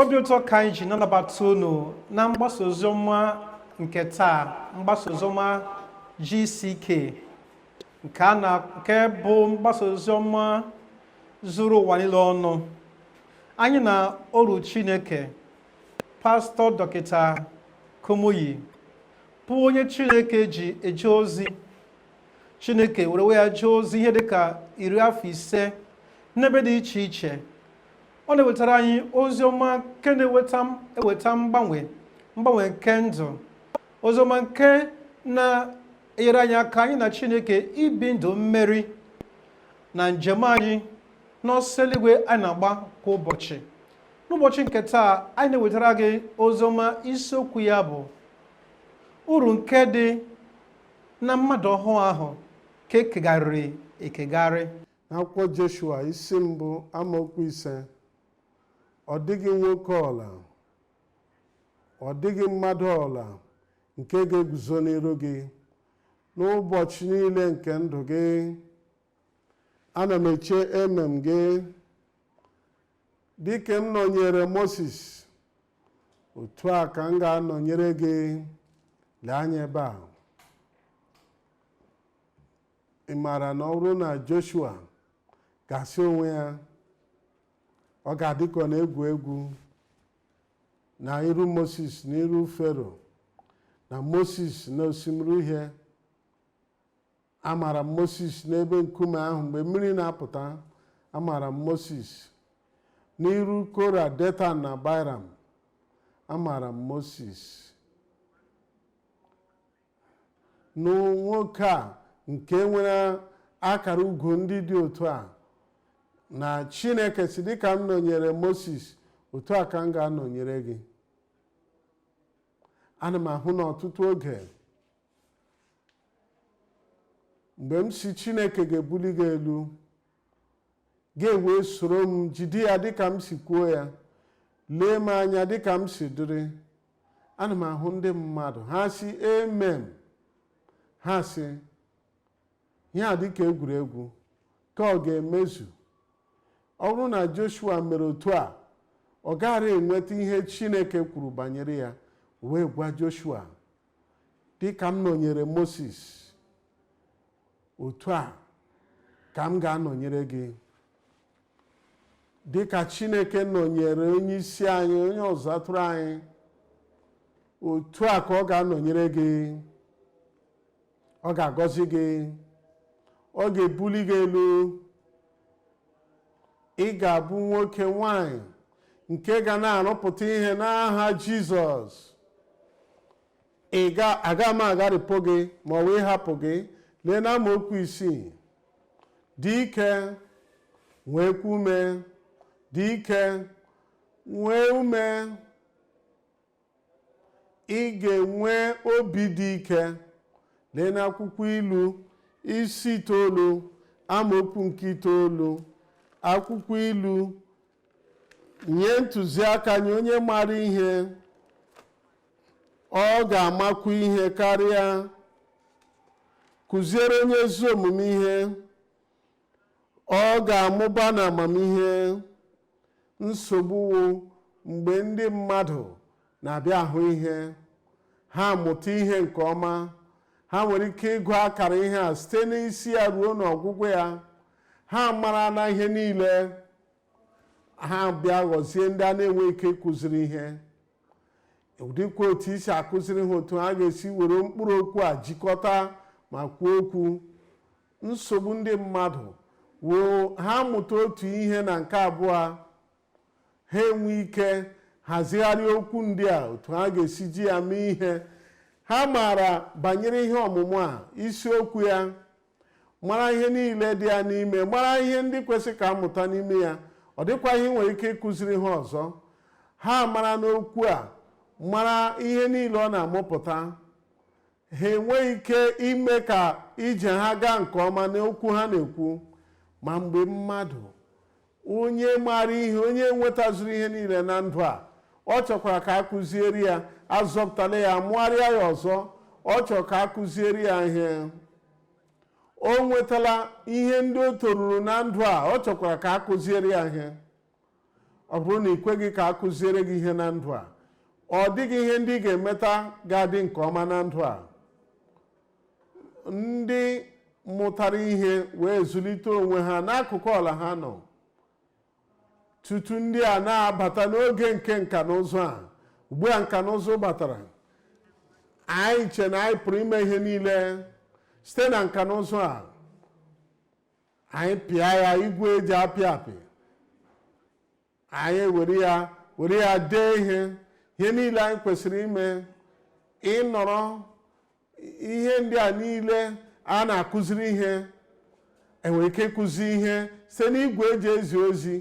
Obi ụtọ ka anyị ji nanabata unu na mgbasa oziọma nke taa, mgbasa oziọma GCK nke a na nke bụ mgbasa oziọma zuru ụwa niile ọnụ. Anyị na oru Chineke, Pastọ Dọkịta Kumuyi, bụ onye Chineke ji eje ozi. Chineke were ya jee ozi ihe dịka 50 n'ebe dị iche iche. Ọ na-ewetara anyị ozi ọma nke na-eweta eweta mgbanwe, mgbanwe nke ndụ, ozi ọma nke na-enyere anyị aka anyị na Chineke ibi ndụ mmeri na njem anyị n'ọsọ eluigwe anyị na-agba kwa ụbọchị. N'ụbọchị nke taa, anyị na-ewetara gị ozi ọma isiokwu ya bụ uru nke dị na mmadụ ọhụụ ahụ ka ekegharịrị ekegharị. N'akwụkwọ Joshua isi 1 amaokwu 5, ọ dịghị nwoke ọla, ọ dịghị mmadụ ọla nke ga-eguzo n'iru gị n'ụbọchị niile nke ndụ gị. Ana m eche emem gị dịka m nọnyere Moses, otu a ka m ga-anọnyere gị. Lee anya ebe a. Ị maara na ọ bụrụ na Joshua ga-asị onwe ya, ọ ga-adị ka ọ na-egwu egwu na iru Moses na iru Fero na Moses na osimiri uhie. Amara m Moses n'ebe nkume ahụ mgbe mmiri na-apụta. Amara m Moses n'iru Kora, Detan na Abiram. Amara m Moses na nwoke a nke nwere akara ugo ndị dị otu a, na Chineke si dịka m nọnyere Moses, otu a ka m ga-anọnyere gị. Ana m ahụ n'ọtụtụ oge mgbe m si Chineke ga-ebuli gị elu, gị wee soro m jide ya dịka m si kwuo ya, lee m anya dịka m si dịrị. Ana m ahụ ndị mmadụ, ha si amen, ha si ihe a dịka egwuregwu ka ọ ga-emezu. Ọ bụrụ na Joshua mere otu a, ọ gaghị enweta ihe Chineke kwuru banyere ya. Wee gwa Joshua, dịka m nọnyere Moses, otu a ka m ga-anọnyere gị. Dịka Chineke nọnyere onye isi anyị, onye ọzụzụ atụrụ anyị, otu a ka ọ ga-anọnyere gị. Ọ ga-agọzi gị, ọ ga-ebuli gị elu. Ị ga-abụ nwoke nwanyị nke ga na-arụpụta ihe n'aha Jizọs. Aga m agharịpụ gị ma ọ wee hapụ gị. Lee na amaokwu 6, dị ike, nweekwa ume. Dị ike, nwee ume. Ị ga-enwe obi dị ike. Lee n'akwụkwọ Ilu isi 9 amaokwu nke 9. Akwụkwọ Ilu nye ntụziaka nye onye maara ihe, ọ ga-amakwu ihe karịa. Kụziere onye ezi omume ihe, ọ ga-amụba n'amamihe. Nsogbu wụ mgbe ndị mmadụ na-abịa ahụ ihe, ha amụta ihe nke ọma, ha nwere ike ịgụ akara ihe a site n'isi ya ruo n'ọgwụgwụ ya, ha mara na ihe niile, ha bịa ghọzie ndị a na-enwe ike ịkụziri ihe. Dịkwa otu isi akụziri ha otu ha ga-esi were mkpụrụ okwu a jikọta ma kwuo okwu. Nsogbu ndị mmadụ wụ ha mụta otu ihe na nke abụọ, ha enwe ike hazigharị okwu ndị a otu ha ga-esi ji ya mee ihe. Ha maara banyere ihe ọmụmụ a, isiokwu ya, mara ihe niile dị ya n'ime, mara ihe ndị kwesịrị ka amụta n'ime ya. Ọ dịkwa ihe nwere ike ịkụziri ha ọzọ. Ha mara n'okwu a, mara ihe niile ọ na-amụpụta. Ha enweghị ike ime ka ije ha gaa nke ọma n'okwu ha na-ekwu. Ma mgbe mmadụ onye maara ihe, onye nwetazuru ihe niile na ndụ a, ọ chọkwara ka a kụziere ya, azọpụtala ya, mụgharịa ya ọzọ, ọ chọrọ ka a kụziere ya ihe. O nwetala ihe ndị o toruru na ndụ a, ọ chọkwara ka a kụziere ya ihe. Ọ bụrụ na ị kweghị ka a kụziere gị ihe na ndụ a, ọ dịghị ihe ndị ị ga-emeta ga-adị nke ọma na ndụ a. Ndị mụtara ihe wee zụlite onwe ha n'akụkụ ọla ha nọ tutu ndị a na-abata n'oge nke nka na ụzụ a. Ugbu a nka na ụzụ batara, anyị che na anyị pụrụ ime ihe niile site na nka na ụzụ a. Anyị pịa ya igwe eji apị apị, anyị were ya dee ihe ihe niile anyị kwesịrị ime. Ịnọrọ ihe ndị a niile a na-akụziri ihe, enwere ike ịkụzi ihe site n'igwe eji ezi ozi.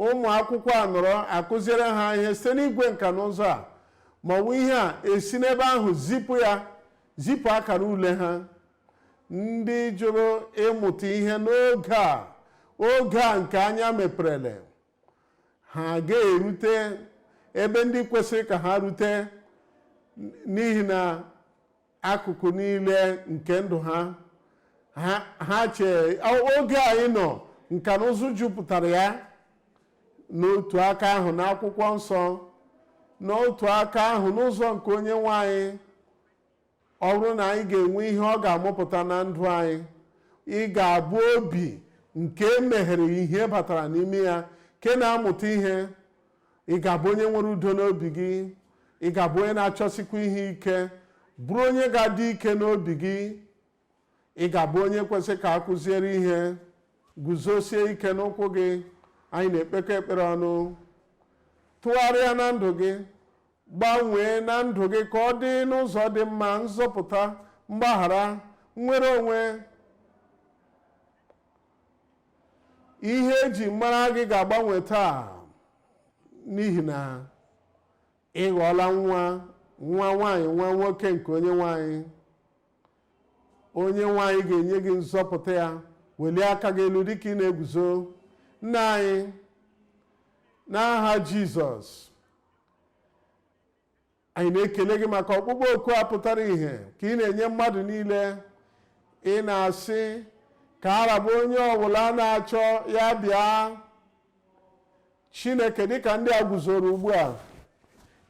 Ụmụ akwụkwọ a nọrọ akụziere ha ihe site n'igwe nka na ụzụ a, ma ọ bụ ihe a esi n'ebe ahụ zipụ ya, zipụ akara ule ha. Ndị jụrụ ịmụta ihe n'oge a, oge a nke anya meperele, ha ga-erute ebe ndị kwesịrị ka ha rute, n'ihi na akụkụ niile nke ndụ ha ha chee oge anyị nọ nka na ụzụ jupụtara ya. N'otu aka ahụ n'akwụkwọ nsọ, n'otu aka ahụ n'ụzọ nke onye nwe anyị, ọ bụrụ na anyị ga-enwe ihe ọ ga-amụpụta na ndụ anyị, ị ga-abụ obi nke meghere, ihe batara n'ime ya nke na-amụta ihe. Ị ga-abụ onye nwere udo n'obi gị. Ị ga-abụ onye na-achọsikwa ihe ike, bụrụ onye ga-adị ike n'obi gị. Ị ga-abụ onye kwesịrị ka a kụziere ihe, guzosie ike n'ụkwụ gị. Anyị na-ekpekọ ekpere ọnụ. Tụgharịa na ndụ gị, gbanwee na ndụ gị ka ọ dị n'ụzọ dị mma. Nzọpụta, mgbaghara, nnwere onwe, ihe eji mara gị ga-agbanwe taa, n'ihi na ị ghọọla nwa, nwa nwaanyị, nwa nwoke nke onye nwaanyị. Onye nwaanyị ga-enye gị nzọpụta ya. Welie aka gị elu dịka ị na-eguzo. Nna anyị, n'aha Jizọs, anyị na-ekele gị maka ọkpụkpọ oku a pụtara ìhè ka ị na-enye mmadụ niile. Ị na-asị ka arabụ onye ọbụla na-achọ ya bịa. Chineke, dịka ndị a guzoro ugbu a,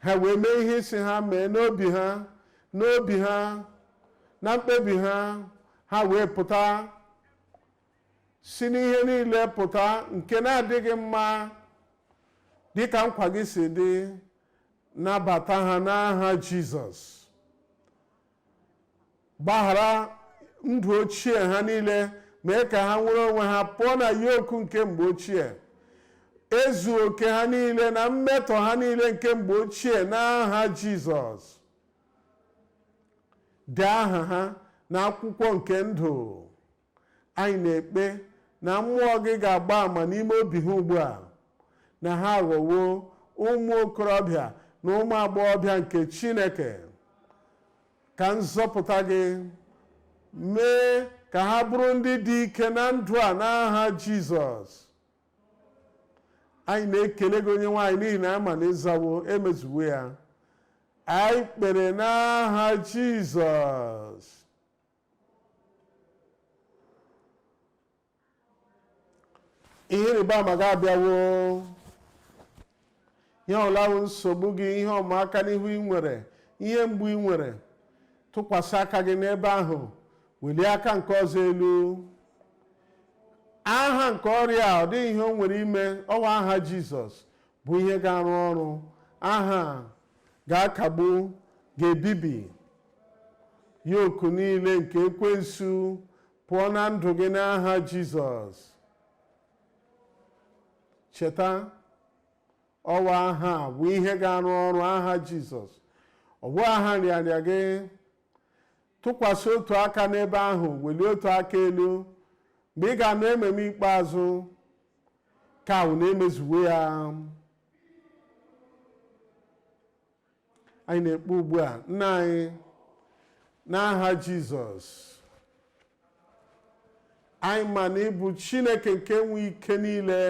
ha wee mee ihe isi ha mee n'obi ha, n'obi ha na mkpebi ha, ha wee pụta si n'ihe niile pụta nke na-adịghị mma, dịka nkwa gị si dị. Nabata ha n'aha Jizọs. Gbaghara ndụ ochie ha niile, mee ka ha nwere onwe ha pụọ na yoku nke mgbe ochie, ezu oke ha niile na mmetọ ha niile nke mgbe ochie n'aha Jizọs. Dee aha ha n'akwụkwọ nke ndụ. Anyị na-ekpe na mmụọ gị ga-agba àmà n'ime obi ha ugbu a na ha aghọwo ụmụ okorobịa na ụmụ agbọghọbịa nke Chineke. Ka nzọpụta gị mee ka ha bụrụ ndị dị ike na ndụ a n'aha Jizọs. Anyị na-ekele gị, onye nwaanyị, n'ihi na ama na ịzawo, emezuwo ya. Anyị kpere n'aha Jizọs. Ihe ịrịba ama ga-abịawo. Ihe ọbụla bụ nsogbu gị, ihe ọmụaka n'ihu ị nwere, ihe mgbu ị nwere, tụkwasị aka gị n'ebe ahụ, welie aka nke ọzọ elu. Aha nke ọrịa a, ọ dịghị ihe o nwere ime. Ọwa aha Jizọs bụ ihe ga-arụ ọrụ. Aha ga-akagbu, ga-ebibi yoku niile nke ekwensu pụọ na ndụ gị n'aha Jizọs. Cheta, ọwa aha bụ ihe ga-arụ ọrụ, aha Jizọs. Ọ bụ aha nrịanrịa gị. Tụkwasị otu aka n'ebe ahụ, welie otu aka elu. Mgbe ị ga-anụ ememe ikpeazụ ka ahụ na-emezuwe ya. Anyị na-ekpe ugbu a, nna anyị, n'aha Jizọs. Anyị ma na ịbụ Chineke nke nwe ike niile,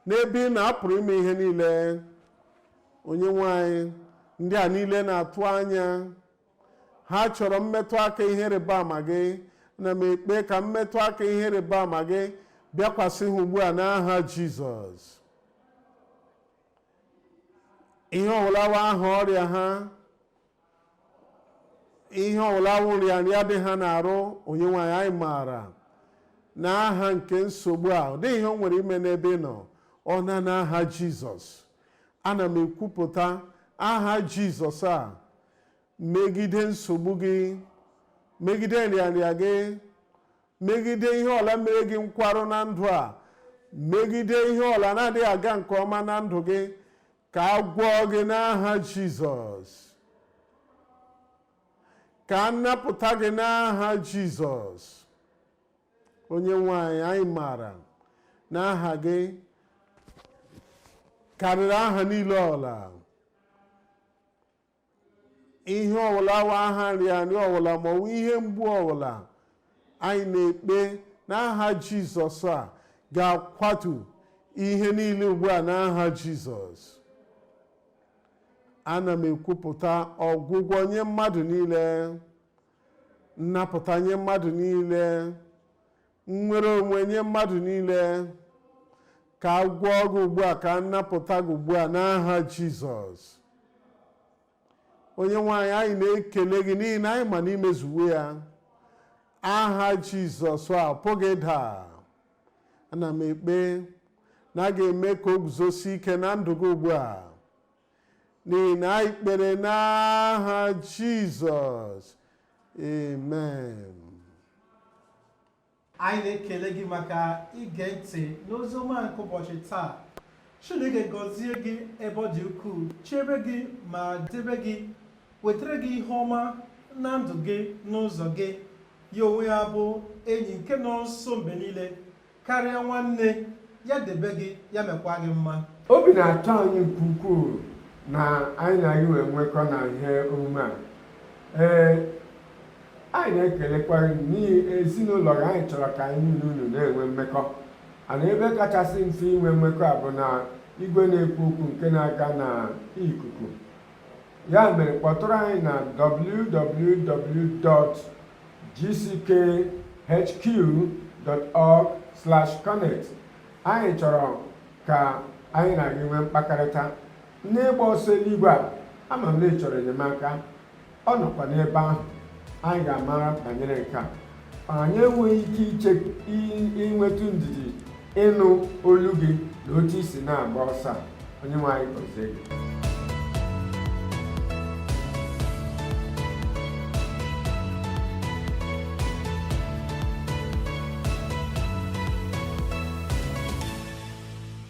n'ebe ị na-apụrụ ime ihe niile. Onye nwe anyị, ndị a niile na-atụ anya ha chọrọ mmetụ aka ihe ịrịba ama gị. Na m ekpe ka mmetụ aka ihe ịrịba ama gị bịakwasị ha ugbu a n'aha Jizọs. Ihe ọbụla wụ aha ọrịa ha, ihe ọbụla wụ nrịanrịa dị ha n'arụ, Onye nwe anyị, anyị maara na aha nke nsogbu a, ọ dịghị ihe o nwere ime n'ebe ị nọ. Ọ na n'aha Jizọs, ana m ekwupụta aha Jizọs a megide nsogbu gị, megide nrịanrịa gị, megide ihe ọla mere gị nkwarụ na ndụ a, megide ihe ọla na-adịghị aga nke ọma na ndụ gị, ka a gwọọ gị n'aha Jizọs, ka a napụta gị n'aha Jizọs. Onye nwe anyị, anyị maara na aha gị karịrị aha niile ọla. Ihe ọbụla wụ aha nrịanrịa ọbụla ma ọ bụ ihe mgbu ọbụla, anyị na-ekpe n'aha Jizọs a ga-akwatu ihe niile ugbu a n'aha Jizọs. Ana m ekwupụta ọgwụgwọ nye mmadụ niile, nnapụta nye mmadụ niile, nnwere onwe nye mmadụ niile. Ka a gwọọ gị ugbu a, ka a nnapụta gị ugbu a n'aha Jizọs. Onye nwe anyị, anyị na-ekele gị n'ihi na anyị ma na imezuwe ya. Aha Jizọs a pụghị ịda. Ana m ekpe na a ga-eme ka o guzosie ike na ndụ gị ugbu a, n'ihi na anyị kpere n'aha Jizọs, amen. Anyị na-ekele gị maka ige ntị n'oziọma nke ụbọchị taa. Chineke gọzie gị ebe ọ dị ukwuu, chebe gị ma debe gị, wetara gị ihe ọma na ndụ gị n'ụzọ gị. Ya onwe ya bụ enyi nke nọ nso mgbe niile karịa nwanne ya, debe gị, ya mekwa gị mma. Obi na-atọ anyị nke ukwuu na anyị na gị wee nwekọ na ihe omume a. Ee, anyị na-ekelekwa gị n'ihi ezinụlọ gị. Anyị chọrọ ka anyị niile unu na-enwe mmekọ ana. Ebe kachasị mfe inwe mmekọ a bụ na igwe na-ekwu okwu nke na-aga na ikuku. Ya mere, kpọtụrụ anyị na www.gckhq.org/connect. Anyị chọrọ ka anyị na gị nwee mkpakọrịta n'ịgba ọsọ eluigwe a. Ama m na ị chọrọ enyemaka, ọ nọkwa n'ebe ahụ. Anyị ga-amara banyere nke a. Anyị enweghị ike iche inwetụ ndidi ịnụ olu gị na otu i si na-agba ọsọ a. Onye nwe anyị gọzie gị.